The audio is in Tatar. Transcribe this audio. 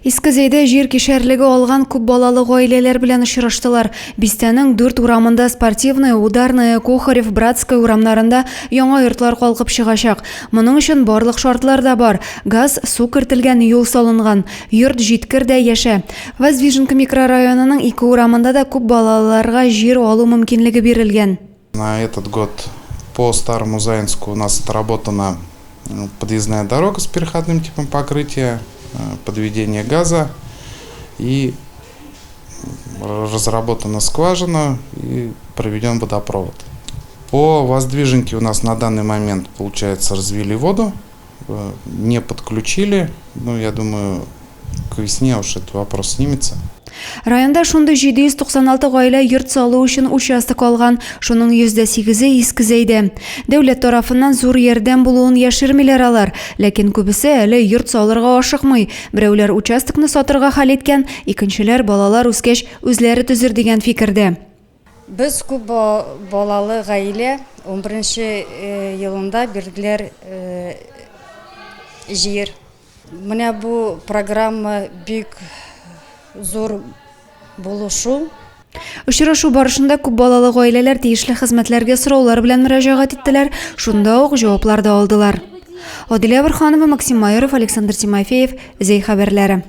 Иске Зәйдә җир кишәрлеге алган күп балалы гаиләләр белән очраштылар. Бистәнең дүрт урамында Спортивная, Ударная, Кохарев, Братская урамнарында яңа йортлар калкып чыгачак. Моның өчен барлык шартлар да бар. Газ, су кертелгән, юл салынган. Йорт җиткер дә яшә. Воздвиженка микрорайонының ике урамында да күп балалыларга җир алу мөмкинлеге бирелгән. На этот год по Старому Заинску у нас отработана подъездная дорога с переходным типом покрытия, подведение газа и разработана скважина и проведен водопровод. По Воздвиженке у нас на данный момент, получается, развели воду, не подключили, но я думаю, к весне уж этот вопрос снимется. Районда шундый 796 гаилә йорт салу өчен участок алган, шуның 8%-е Иске Зәйдә. Дәүләт тарафыннан зур ярдәм булуын яшермиләр алар, ләкин күбесе әле йорт салырга ашыкмый. Берәүләр участокны сатырга хәл иткән, икенчеләр балалар үскәч үзләре төзер дигән фикердә. Без күп балалы гаилә, унберенче елында бирделәр җир. Менә бу программа бик зур булышу. Очрашу барышында күп балалы гаиләләр тиешле хезмәтләргә сораулар белән мөрәҗәгать иттеләр, шунда ук җаваплар да алдылар. Адилә Борһанова, Максим Майоров, Александр Тимофеев, Зәй хәбәрләре.